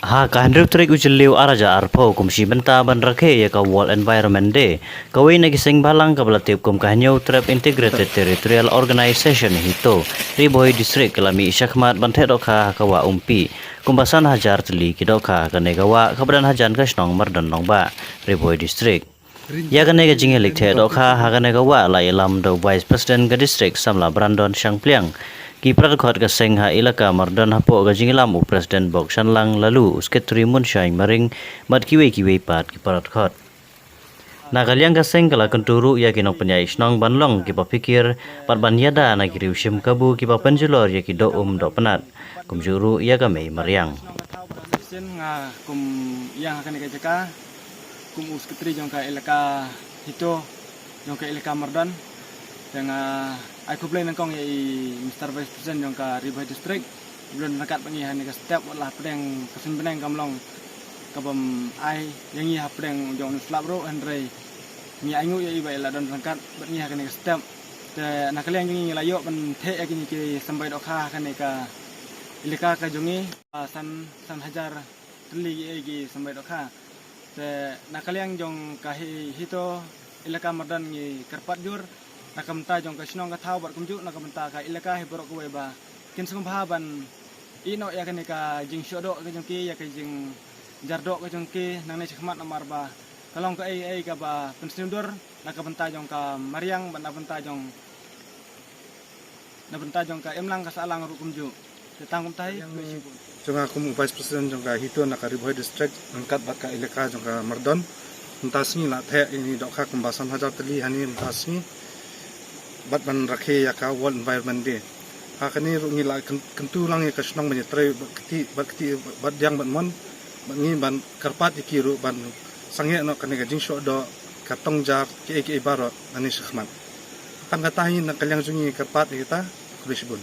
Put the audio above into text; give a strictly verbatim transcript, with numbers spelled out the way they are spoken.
Ha ka hynriew tarik u Jylliew ar hajar arphew, kum shi bynta ban rakhe ïa ka World Environment Day, kawei na ki seng bhalang kaba la tip kum ka Hynñiewtrep Integrated Territorial Organization, HITO, Ri Bhoi District, ka la mih shakhmat ban theh dohkha ha ka wah Umpi, kumba san hajar tylli ki dohkha. Kane ka wah kaba don hajan ka shnong Mardon Nongbah, Ri Bhoi District. Ïa kane ka jingïaleit theh dohkha ha kane ka wah la ïalam da u Vice President ka District, samla Brandon Shangpliang, ki para dkhot ka seng ha Elaka Mardon hapoh ka jingïalam u President Bok Shanlang Lalu, u Secretary Munshaiñ Maring, bad kiwei kiwei pat ki para dkhot. Na ka liang ka seng ka la kyntu ruh ïa ki nongpynïaid shnong ban long kiba phikir bad ban ïada na ki riew shim kabu kiba pynjulor ïa ki doh um doh pnat, kumjuh ruh ïa ka mei mariang. Sien nga kum ïa ha kane ka jaka kum u Secretary jong ka Elaka HITO jong ka Elaka Mardon. Te nga ai khublei nyngkong ïa i Mister Vice President jong ka Ri Bhoi District, ba la don ryngkat bad ngi ha kane ka step, wat la hapdeng ka suiñ bneng kam long kabym ai ïa ngi hapdeng jong u slap ruh, hynrei ngi ainguh ïa i ba i la don ryngkat bad ngi ha kane ka step. Te na ka liang jong ngi, ngi la ïoh ban theh ïa kine ki symbai dohkha ha kane ka Elaka ka jong ngi, ah, san, san hajar tylli ki, eh, ki symbai dohkha. Te na ka liang jong ka hi, HITO Elaka Mardon ngi kyrpad jur na ka bynta jong ka shnong ka thaw bad kumjuh na ka bynta ka Elaka hi baroh kawei ba kin sngewbha ban ïeh noh ïa kane ka jingshoh doh ka jong ki, ïa ka jingjar doh ka jong ki nangne shakhmat, namar ba ka long kaei kaei kaba pynsngewdur na ka bynta jong ka mariang bad na bynta jong, na bynta jong ka imlang ka sahlang ruh kumjuh. Te tang kumta hi. Jong nga kum u Vice President jong ka HITO na ka Ri Bhoi District ryngkat bad ka Elaka jong ka Mardon, mynta sngi la theh ïa kine dohkha kumba san hajar tylli hangne mynta sngi bad ban rakhe ïa ka World Environment Day. Ha kane ruh ngi la kyn-, kyntu lang ïa ka shnong ban ïatrei bad kti, bad kti, bad diang bad mon, bad ngi ban kyrpad ïa ki ruh ban sangeh noh kane ka jingshoh doh, ka tong jar, kiei kiei baroh nangne shakhmat. Tang kata hi na ka liang jong ngi kyrpad ïa kita, khublei shibun.